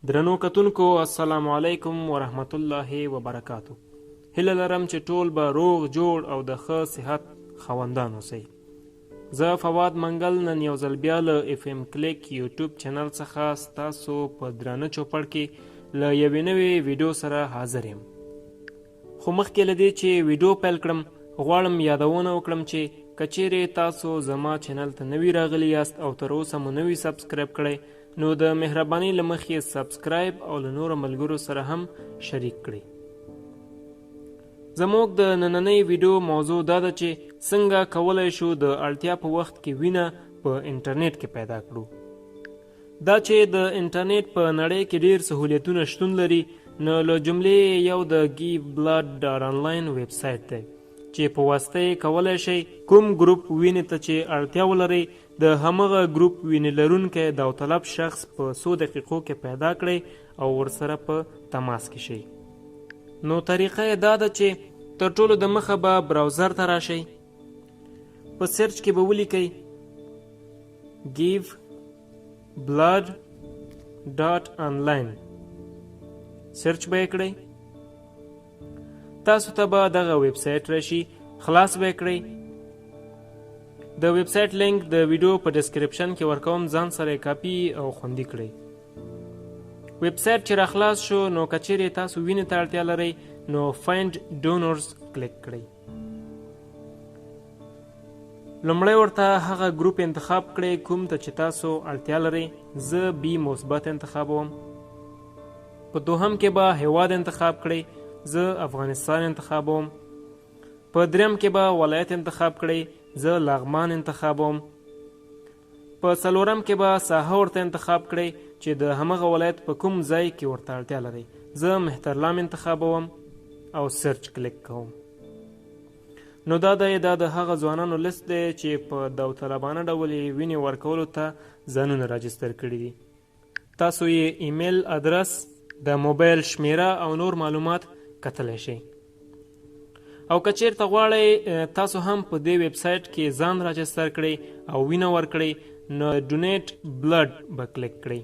درنو کتونکو، السلام علیکم ورحمت الله وبرکاتو. هیله لرم چې ټول به روغ جوړ او د ښه صحت خاوندان اوسئ. زه فواد منګل نن یو ځل بیا له اف ام کلیک یوټیوب چینل څخه ستاسو په درانه چوپړ کې له یوې نوې ویډیو سره حاضر یم. خو مخکې له دې چې ویډیو پیل کړم، غواړم یادونه وکړم چې که چیرې تاسو زما چینل ته نوي راغلي یاست او تر اوسه مو نه وي subscribe کړی، نو د مهربانۍ له مخې subscribe او له نورو ملګرو سره هم شریک کړئ. زموږ د نننۍ ویډیو موضوع دا ده چې څنګه کولی شو د اړتیا په وخت کې وینه په انټرنیټ کې پیدا کړو. دا چې د انټرنیټ په نړۍ کې ډیر سهولیتونه شتون لري، نو له جملې یو د giveblood.online ویب سایټ دی چې په واسطه یې کولی شئ کوم ګروپ وینې ته چې اړتیا ولرئ، د همغه ګروپ وینې لرونکی داوطلب شخص په څو دقیقو کې پیدا کړئ او ورسره په تماس کې شئ. نو طریقه یې دا ده چې تر ټولو د مخه به browser ته راشئ، په search کې به ولیکئ giveblood.online، search به یې کړئ. تاسو ته به دغه ویب سایټ راشي، خلاص به یې کړئ. د ویب سایټ لینک د ویډیو په description کې ورکوم، ځان سره یې کاپي او خوندي کړئ. ویب سایټ چې راخلاص شو، نو که چیرې تاسو وینې ته اړتیا لرئ، نو find donors کلیک کړئ. لومړی ورته هغه ګروپ انتخاب کړئ کوم ته چې تاسو اړتیا لرئ. زه بي مثبت انتخابوم. په دوهم کې به هیواد انتخاب کړئ، زه افغانستان انتخابوم. په دریم کې به ولایت انتخاب کړئ، زه لغمان انتخابوم. په څلورم کې به ساحه ورته انتخاب کړئ چې د همغه ولایت په کوم ځای کې ورته اړتیا لرئ. زه مهترلام انتخابوم او search کلیک کوم. نو دا دی، دا د هغه ځوانانو لیست دی چې په داوطلبانه ډول یې وینې ورکولو ته ځانونه راجستر کړي دي. تاسو یې ایمیل ادرس، د موبایل شمیره او نور معلومات کتلی شئ. او که چیرته غواړئ تاسو هم په دې ویب سایټ کې ځان راجستر کړئ او وینه ورکړئ، نو donate blood به کلیک کړئ.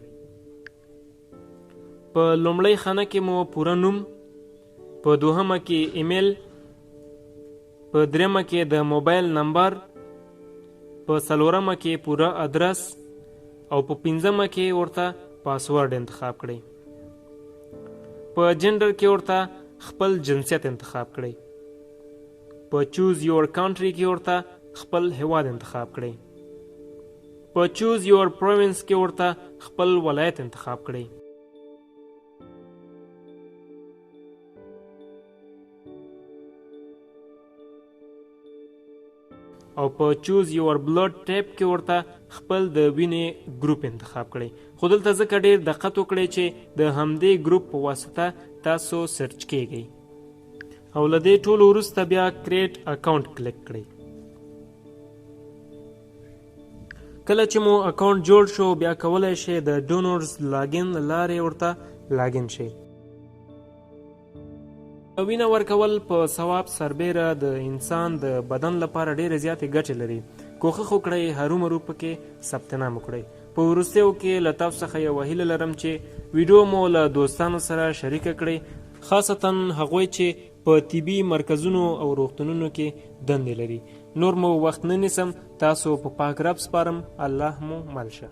په لومړۍ خانه کې مو پوره نوم، په دوهمه کې ایمیل، په دریمه کې د موبایل نمبر، په څلورمه کې پوره ادرس او په پنځمه کې ورته پاسورډ انتخاب کړئ. په جنډر کې ورته خپل جنسیت انتخاب کړئ. په choose your country کې ورته خپل هیواد انتخاب کړئ. په choose your province کې ورته خپل ولایت انتخاب کړئ. او په choose your blood type کې ورته خپل د وینې ګروپ انتخاب کړئ. خو دلته ځکه ډیر دقت وکړئ چې د همدې ګروپ په واسطه تاسو search کیږئ. او له دې ټولو وروسته بیا create account کلیک کړئ. کله چې مو اکاونټ جوړ شو، بیا کولی شئ د donors login له لارې ورته login شئ. وینه ورکول په ثواب سربیره د انسان د بدن لپاره ډېرې زیاتې ګټې لري. کوښښ وکړئ هرومرو پکې ثبت نام وکړئ. په وروستیو کې له تاسو څخه یوه هیله لرم چې ویډیو مو له دوستانو سره شریکه کړئ، خاصتا هغوی چې په طبي مرکزونو او روغتونونو کې دندې لري. نور مو وخت نه نیسم، تاسو په پاک رب سپارم. الله مو مل شه.